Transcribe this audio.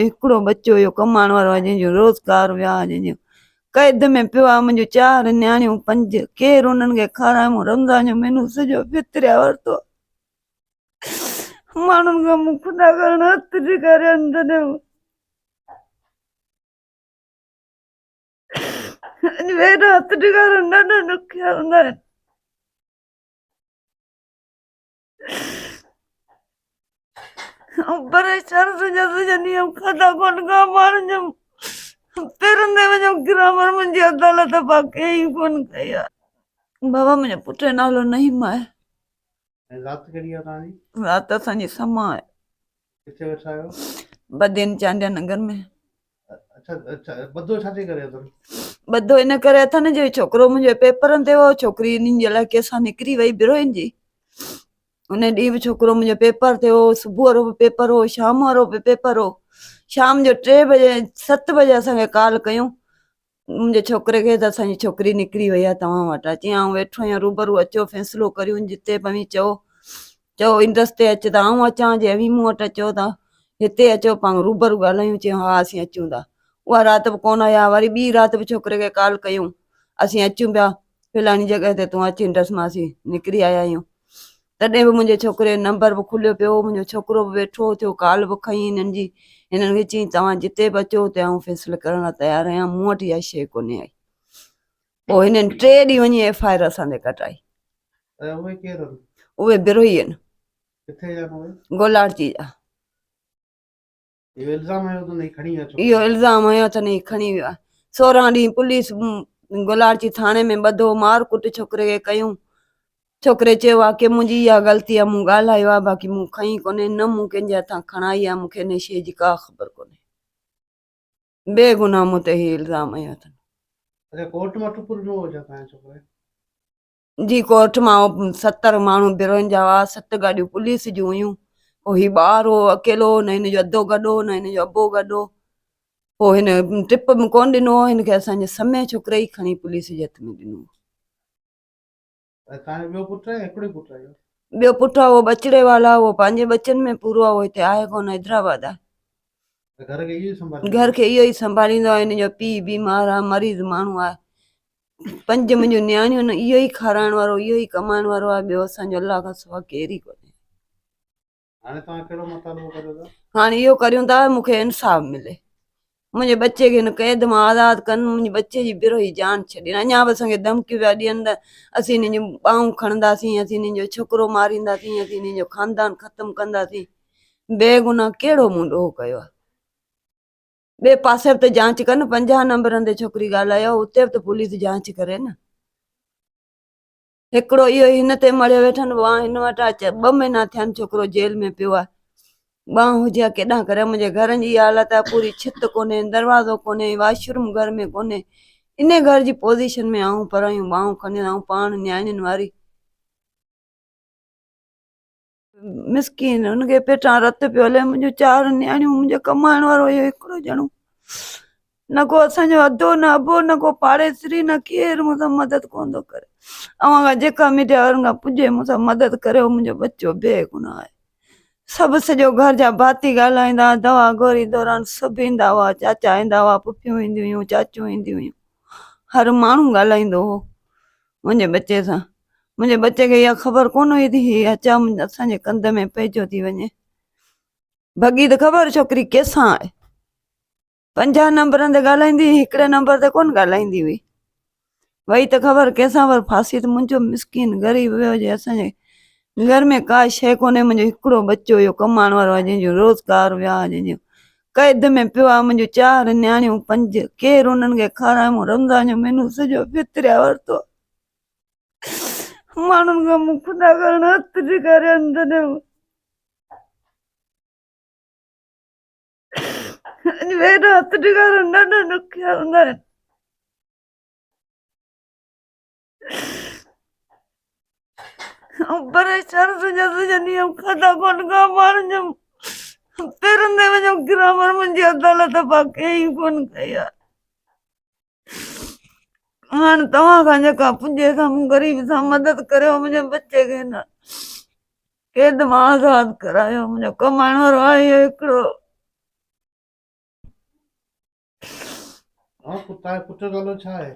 هڪڙو ٻچو اهو ڪمائڻ وارو آهي جنهن جو روزگار ويا جنهن جو قيد ۾ پيو آهي منهنجون چار نياڻيون پنج ڪير انهن کي کارائي مون رمضان جو مهينو سڄو فطريا ورتو ماڻهن کان مون خدا ڪرڻ هٿ ڏيکاريا آهن تڏهن اڄ ويرا هٿ ڏيکارڻ ڏاڍا ڏکيا هوندا آهن. پريشان سڄا سڄا ڏينهن کاڌا ڪونه کان ماڻهن جي پيرن تي وڃو گران پر منهنجي عدالت باقي ئي ڪونه ڪئي آهي. بابا منهنجي پٽ جو نالو نعيم آهي. ۽ ذات ڪهڙي آهي توهان جي؟ ذات اسان جي سما آهي. ڪٿي ويٺا آهيو؟ بدين چانڊيا نگر ۾. اڇا اڇا ٻڌو ڇا جي ڪري اٿن؟ ٻڌو ان ڪري اٿن جو ڇوڪرو منهنجو پيپرن تي هو ڇوڪري انهن جي لاء ڪنهن سان نڪري وئي بروهين جي ان ڏينهن به ڇوڪرو منهنجو پيپر تي هو صبح وارو به پيپر هو شام وارو به پيپر هو شام جو ٽي بجي ست بجي اسان کي ڪال ڪيون منهنجي ڇوڪري کي ته اسان جي ڇوڪري نڪري وئي آهي توهان وٽ اچي آئون ويٺو آهيان روبرو اچو فيصلو ڪريون جتي به اوهين چئو چئو ايندس تي اچ ته آئون اچان جي اوهين مون وٽ اچو ته هتي اچو پاڻ روبرو ڳالهايون چيو ها اسين اچون ٿا اها رات به ڪونه آيا وري ٻي رات به ڇوڪري کي ڪال ڪيون اسين اچون پيا فلاڻي جڳهه تي تون اچ انڊس مان اسين نڪري آيا آهيون تڏهن به منهنجي ڇوڪري جو نمبر به کليو پيو هو منهنجو ڇوڪرو به ويٺو هو ٿيو ڪال به کنئي هنن جي هنن کي چيائين توهان جتي به اچو اتي آئون فيصلو ڪرڻ لاء تيار آهيان مون وٽ اها شيء ڪونهي آئي پوء هنن ٽي ڏينهن وڃي ايف I R اسان تي ڪٽائي. اهي ڪير آهن؟ اهي بروهي آهن. ڪٿي جا آهن اهي؟ گولاڙچي جا. اهو الزام هنيو اٿن هي کڻي ويو ڇوڪرو. اهو الزام هنيو اٿن هي کڻي ويو آهي. 16 ڏينهن پوليس گولاڙچي ٿاڻي ۾ ٻڌو مار ڪٽ ڇوڪري کي ڪيون. ڇوڪري چيو آهي ڪي منهنجي اها غلطي آهي مون ڳالهايو آهي باقي مون کنئي ڪونهي نه مون ڪنهن جي هٿان کڻائي آهي مون کي ان شيء جي ڪا خبر ڪونهي. بي گناهه مون تي هي الزام هنيو اٿن. اڇا ڪورٽ مان ٽپ ڏنو هو ڇا توهان جي ڇوڪري؟ جي ڪورٽ مان 70 ماڻهو بروهين جا هئا، ست گاڏيون پوليس جون هيون. پوء هي ٻار هو اڪيلو هو، نه هن جو ادو گڏ هو نه هن جو ابو گڏ هو. پوء هن ٽپ به ڪونه ڏنو هو، هن کي اسان جي سمي ڇوڪري ئي کڻي پوليس جي هٿ ۾ ڏنو هو. ۽ توهان جو ٻيو پٽ آهي يا هڪڙو ئي پٽ آهي اهو؟ ٻيو پٽ آهي اهو ٻچڙي والا اهو پنهنجي ٻچن ۾ پورو آهي اهو هتي آهي ڪونه حيدرآباد آهي. ته گهر کي اهو ئي سنڀاليندو گهر کي اهو ئي سنڀاليندو آهي هن جو پيء بيمار آهي مريض ماڻهو آهي. پنج منهنجون نياڻيون آهن اهو ئي کارائڻ وارو اهو ئي ڪمائڻ وارو آهي ٻيو اسان جو الله کان سوا ڪير ئي ڪونهي. هاڻي توهان ڪهڙو مطالبو ڪريو ٿا؟ هاڻي اهو ڪريون ٿا مون کي انصاف ملي منهنجي ٻچي کي هن قيد مان آزاد ڪن منهنجي ٻچي جي بروهي جان ڇڏين اڃا به اسان کي ڌمڪيون پيا ڏين ته اسين هنن جون ٻانهون کڻنداسين اسين هنن جو ڇوڪرو مارينداسين اسين هنن جو خاندان ختم ڪنداسين بيگناهه ڪهڙو مون ڏوهه ڪيو آهي ٻئي پاسي به ته جانچ ڪن 50 نمبرن تي ڇوڪري ڳالهايو اتي به ته پوليس جانچ ڪري نه هڪڙو اهو هن تي مڙيو ويٺا آهن ٻانهن هن وٽ آهي ٻه مهينا ٿيا آهن ڇوڪرو جيل ۾ پيو آهي ٻانهن هجي ها ڪيڏانهن ڪري منهنجي گهر جي اها حالت آهي پوري ڇت ڪونهي دروازو ڪونهي واش روم گهر ۾ ڪونهي ان گهر جي پوزيشن ۾ آئون پرايون ٻانهون کڻي آئون پاڻ نياڻين واري مسڪين ان کي پيٽان رت پيو هلي منهنجون چار نياڻيون منهنجو ڪمائڻ وارو اهو هڪڙو ڄڻو نه ڪو اسان جو ادو نه ابو نه ڪو پاڙيسري نه ڪير مون سان مدد ڪونه ٿو ڪري اوهان کان جيڪا ميڊيا وارن کان پڄي مون سان مدد ڪريو منهنجو ٻچو بي گناهه آهي سڀ سڄو گهر جا ڀاتي ڳالهائيندا دوا گوري دوران سڀ ايندا هئا چاچا ايندا هئا پڦيون اينديون هيون چاچيون اينديون هيون هر ماڻهو ڳالهائيندو هو منهنجي ٻچي سان منهنجي ٻچي کي اها خبر ڪونه هئي ته هي اچا اسان جي ڪنڌ ۾ پئجو ٿي وڃي. ڀڳي ته خبر ڇوڪري ڪيسان آهي. 50 نمبرن تي ڳالهائيندي هئي هڪڙي نمبر تي ڪونه ڳالهائيندي هئي. وئي ته خبر ڪيسان پر ڦاسي ته منهنجو مسڪين غريب ويو جي اسان جي گهر ۾ ڪا شيء ڪونهي منهنجو هڪڙو ٻچو اهو ڪمائڻ وارو آهي جنهن جو روزگار ويا جنهن جو قيد ۾ پيو آهي منهنجون چار نياڻيون پنج ڪير انهن کي کارائي مون رمضان جو مهينو سڄو فطريا ورتو ماڻهن کان مون خدا ڪرڻ هٿ ڏيکاريا آهن تڏهن اڄ ويرا هٿ ڏيکارڻ ڏاڍا ڏکيا هوندا آهن. پريشان سڄا سڄا ڏينهن کاڌا ڪونه کان ماڻهن جي پيرن تي وڃو گران پر منهنجي عدالت باقي ئي ڪونه ڪئي آهي. هاڻ توهان کان جيڪا پڄي سا مون غريب سان مدد ڪريو منهنجي ٻچي کي نه قيد مان آزاد ڪرايو منهنجو ڪمائڻ وارو آهي هڪڙو. ها، پوءِ توهان جي پٽ جو نالو ڇا آهي؟